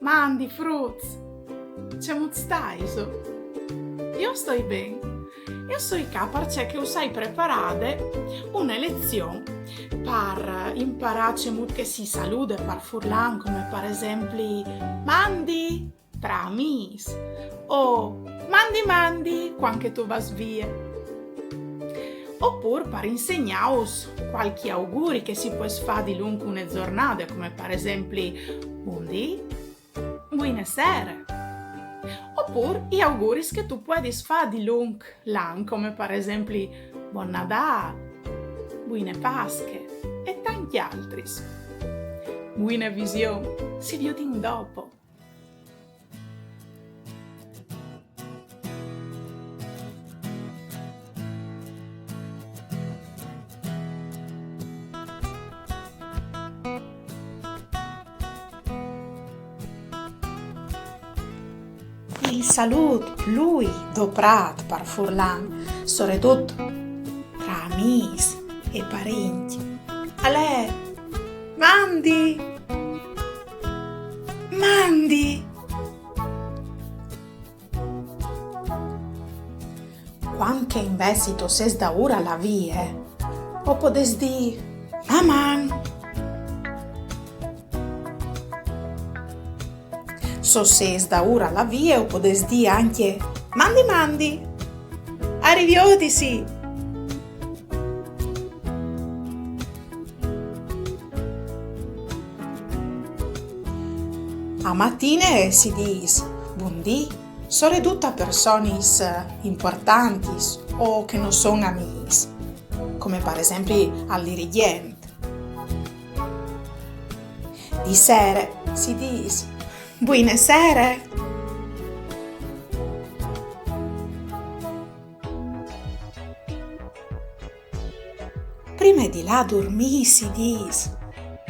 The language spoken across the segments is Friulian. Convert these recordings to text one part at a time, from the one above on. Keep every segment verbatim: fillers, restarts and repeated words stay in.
Mandi fruts! Cemût staiso? Jo o stoi ben. Jo o soi ca parcè che us ai preparade une lezion par imparâ cemût che si salude par furlan, come par esempli mandi tra amîs o mandi mandi cuant che tu vâs vie. Opûr par insegnâus cualchi auguri che si pues fâ dilunc une zornade, come par esempli bundì, buine sere. Opûr i auguris che tu puedis fâ dilunc l'an, come par esempli bon Nadâl, buine Pasche e tancj altris. Buine vision, si viodìn dopo. Il salût plui doprât par furlan, soredut tra amîs e parincj, al è mandi! Mandi! Cuant che invezit o sês daûr a lâ vie, o podês dî maman! Se o sês daûr a lâ vie, o podês dî ancje mandi mandi! A riviodisi! A matine si dîs bundì, soredut a personis impuartantis o che no son amîs, come par esempli al dirigjent. Di sere si dîs buine sere. Prime di lâ a durmî si dîs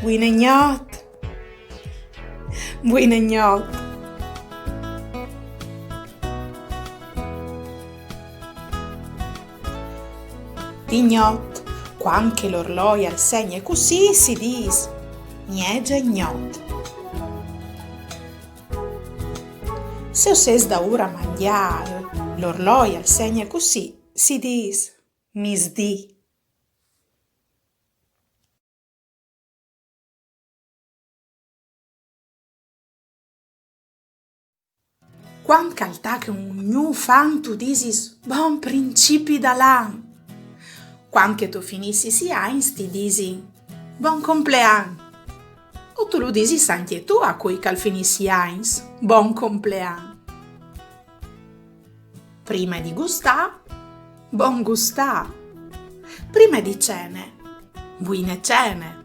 buine gnot. Buine gnot. Di gnot, cuant che l'orloi al segne cussì, si dîs gnece gnot. Se o sês daûr a mangjâ, l'orloi al segne cussì, si dîs misdì. Cuant che al tache un gnûf an, tu disis bon principi dal an. Cuant che tu finissis i agns, ti disin bon complean. O tu lu disis ancje tu a cui che al finìs i agns, bon complean. Prime di gustâ, bon gustâ. Prime di cene, buine cene.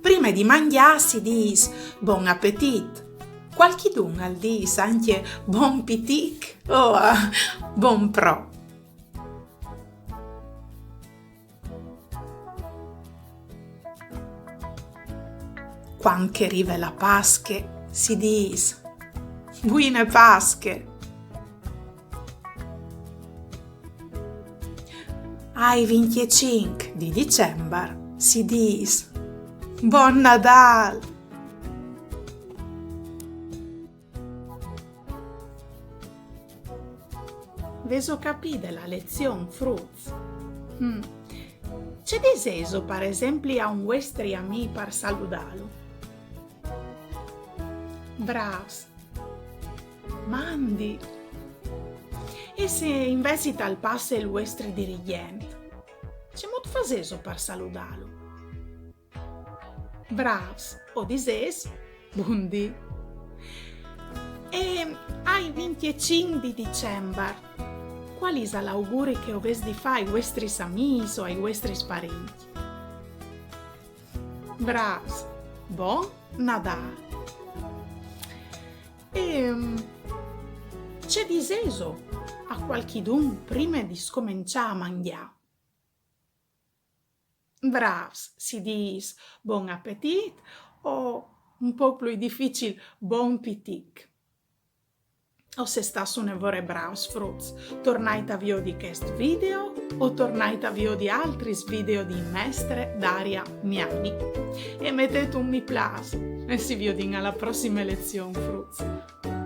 Prime di mangjâ si dîs bon apetit. Cualchidun al dîs ancje bon pitic o, ah, bon pro. Cuant che e rive la Pasche, si dîs buine Pasche. Ai vincjecinc di Dicembar si dîs bon Nadâl. Vêso capide la lezion, fruts? Mm. Ce disêso, par esempli, a un vuestri amì par saludâlu? Brâfs. Mandi. E se invezit al passe il vuestri dirigjent, cemût fasêso par saludâlu? Brâfs, o disês bundì. E ai vincjecinc di Dicembar, cuâl isal l'auguri che o vês di fâ ai vuestris amîs o ai vuestris parincj? Brâfs, bon Nadâl. E, mm, ce disêso a cualchidun prime di scomençâ a mangjâ? Brâfs, si dîs bon apetit o, un pôc plui dificil, bon pitic. O sês stâts une vore brâfs, fruts. Tornait a viodi chest video o tornait a viodi altris video di mestre Daria Miani. E metêt un mi plâs. E si viodìn a la prossime lezion, fruts.